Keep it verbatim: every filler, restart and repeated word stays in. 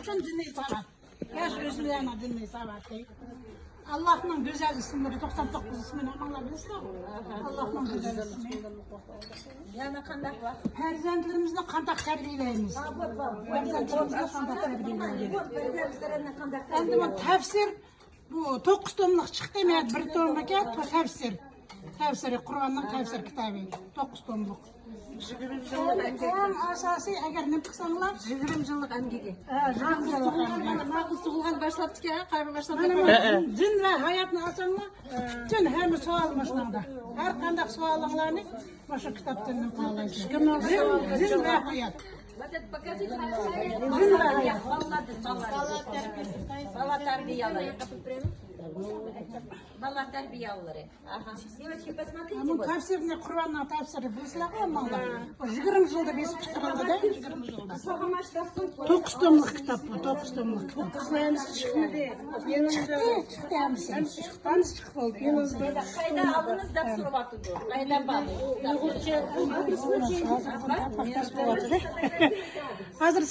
شۇ دىنىي ساۋات. ياش ئۆسمۈرلەرنىڭ دىنىي ساۋاتى. ئاللاھنىڭ گۈزەل ئىسىملىرى، توقسان توققۇز ئىسمىنى ھەممىڭلار بىلىسىلەر. ئاللاھنىڭ گۈزەل ئىسمى. يەنە قانداق بار؟ پەرزەنتلىرىمىزنى قانداق تەربىيەلەيمىز؟ پەرزەنتلىرىمىزنى قانداق تەربىيەلەيمىز؟ ئەمدى بۇ تەپسىر، بۇ توققۇز توملۇق چىقتى، مەن بىر توملۇق تەپسىر. تەپسىرى، قۇرئاننىڭ تەپسىر كىتابى، توققۇز توملۇق. ئەڭ ئاساسىي، ئەگەر نېمە قىلساڭلار، يىگىرمە يىللىق ئەمگىكى. ھە، يىگىرمە يىللىق ئەمگىكى. مانا قىز تۇغۇلغان باشلاپتىكەن، قارىي باشلاپتىكەن. مانا دىن ۋە ھاياتنى ئالساڭلار، پۈتۈن ھەممە سوئال مۇشۇنىڭدا. ھەر قانداق سوئالىڭلارنى مۇشۇ كىتابتىن ئالالايسىز. دىن، دىن ۋە ھايات. دىن ۋە ھايات. بالا تەربىيەلىرى. بالا تەربىيەلىرى. ئاھا. Девочки, посмотрите, بۇ تەپسىرنى، قۇرئاننىڭ تەپسىرى بىلىسىلەرغۇ، ھەممىڭلار. بۇ يىگىرمە يىلدا بېسىپ چىقىرىلدى-دە، يىگىرمە يىلدا. توققۇز توملۇق كىتاب بۇ، توققۇز توملۇق كىتاب. قىزلىرىمىز چىقمىدى. يېنىمدا چىقتى، چىقتى ھەممىسى. ھەممىسى چىقىپ بولدى. يېنىمدا. قايدا ئالدىڭىز دەپ سوراۋاتىدۇ. قايدا بار؟ ئۇيغۇرچە، ئۇيغۇرچە. ھازىر